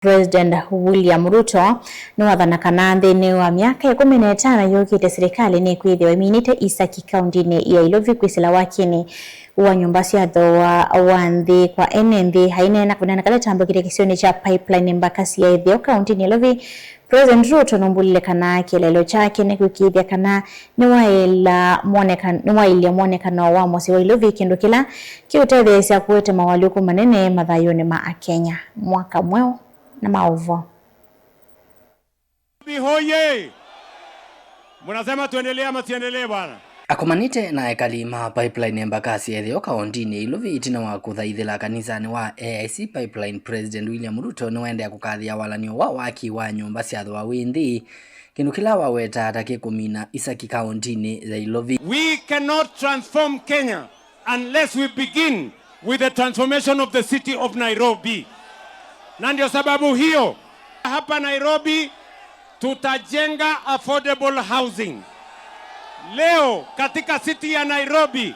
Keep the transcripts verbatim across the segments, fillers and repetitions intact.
President William Ruto nĩwathana kana nthĩnĩ wa myaka ĩkũmi na ĩtano yũkĩte, silikalĩ nĩkwĩthĩwa ĩminĩte isaki kaũntĩnĩ ya Ilovi kwĩsĩla wakinĩ wa nyũmba sya thooa wa nthĩ kwa ene nthĩ. Aineena kũneena kala atambũkĩte kĩsionĩ kya Pipeline Embakasi ya Ĩtheo kaũntĩnĩ ya Ilovi, President Ruto nũmbũlile kana kĩeleelo kyake nĩ kũĩkĩĩthya kana nĩwaĩla mwoneka-, nĩwaĩlye mwonekano wa mũsyĩ wa Ilovi, kĩndũ kĩla kĩũtetheesya kũete mawalyũku manene mathayũnĩ ma Akenya. Mwaka mweũ na maũvoo. Hoye! Mnasema tuendelee ama siendelee, bwana? Akomanĩte na ekali ma Pipeline Embakasi ya Ĩtheo kaũntĩnĩ ya Ilovi ĩtina wa kũthaithĩla kanisanĩ wa A I C Pipeline, President William Ruto nĩwaendeea kũkathĩa walany'o wa waki wa nyũmba sya thooa wĩ nthĩ, kĩndũ kĩla wawetaa ta kĩkũmina isaki kaũntĩnĩ ya Ilovi. We cannot transform Kenya unless we begin with the transformation of the city of Nairobi. Na ndio sababu hiyo, hapa Nairobi tutajenga affordable housing. Leo katika city ya Nairobi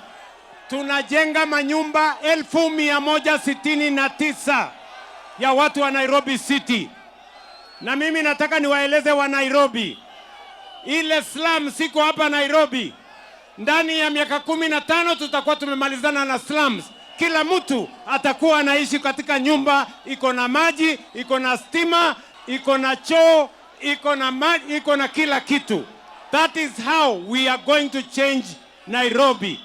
tunajenga manyumba elfu mia moja sitini na tisa ya watu wa Nairobi City. Na mimi nataka niwaeleze wa Nairobi, ile slum siko hapa Nairobi, ndani ya miaka kumi na tano tutakuwa tumemalizana na slums. Kila mtu atakuwa anaishi katika nyumba iko na maji, iko na stima, iko na choo, iko na maji, iko na kila kitu. That is how we are going to change Nairobi.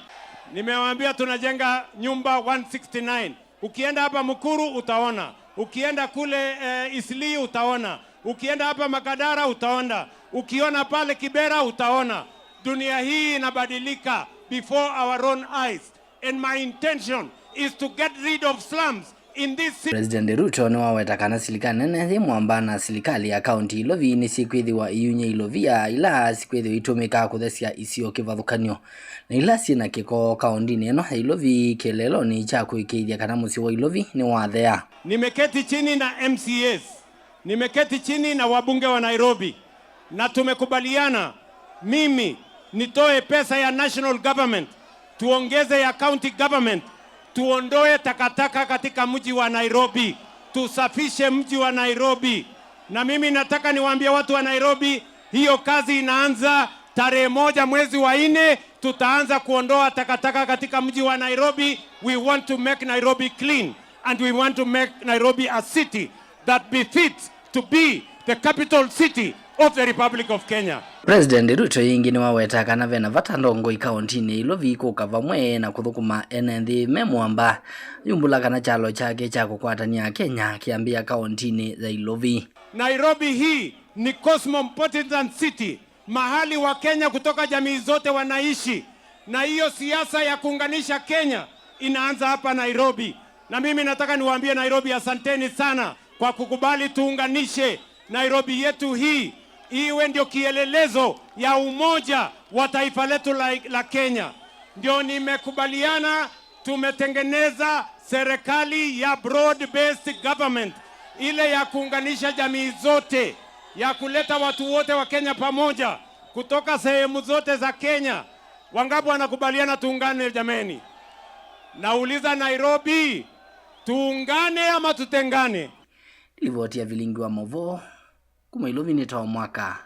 Nimewaambia tunajenga nyumba one sixty-nine. Ukienda hapa Mukuru utaona, ukienda kule, eh, Eastleigh utaona, ukienda hapa Makadara utaona, ukiona pale Kibera utaona. Dunia hii inabadilika before our own eyes, and my intention is to get rid of slums in this city. President Ruto nĩwaweta kana silikalĩ nene yĩ mwamba na silikalĩ ya kaũntĩ Ilovi nĩsyĩkwĩthĩwa iyuny'a ilovia ila sikwĩthĩwa itũmĩkaa kũthesya isio kĩvathũkany'o na ila syĩ na kĩko kaũntĩnĩ ĩno ya Ilovi kĩeleelonĩ kya kũĩkĩĩthya kana mũsyĩ wa Ilovi nĩwathea. Nimeketi chini na M C As, nimeketi chini na wabunge wa Nairobi, na tumekubaliana mimi nitoe pesa ya national government, tuongeze ya county government, tuondoe takataka katika mji wa Nairobi, tusafishe mji wa Nairobi. Na mimi nataka niwaambie watu wa Nairobi, hiyo kazi inaanza tarehe moja mwezi wa nne, tutaanza kuondoa takataka katika mji wa Nairobi. We want to make Nairobi clean and we want to make Nairobi a city that befits to be the capital city of the Republic of Kenya. President Ruto yĩngĩ nĩwawetaa kana vena vata ndongoi kaũntĩnĩ Ilovi kũka vamwe na kũthũkũma ene nthĩ me mwamba, yumbũla kana kyalo kyake kya kũkwatany'a Akenya kĩambĩĩa kaũntĩnĩ ya Ilovi. Nairobi hii ni cosmopolitan city, mahali wa Kenya kutoka jamii zote wanaishi, na hiyo siasa ya kuunganisha Kenya inaanza hapa Nairobi. Na mimi nataka niwaambie Nairobi, asanteni sana kwa kukubali tuunganishe Nairobi yetu hii iwe ndio kielelezo ya umoja wa taifa letu la, la Kenya. Ndio nimekubaliana, tumetengeneza serikali ya broad-based government, ile ya kuunganisha jamii zote, ya kuleta watu wote wa Kenya pamoja kutoka sehemu zote za Kenya. Wangapi wanakubaliana tuungane jameni? Nauliza Nairobi, tuungane ama tutengane? Livoti ya vilingi wa maũvoo kuma Ilovi nĩ Tom Mwaka.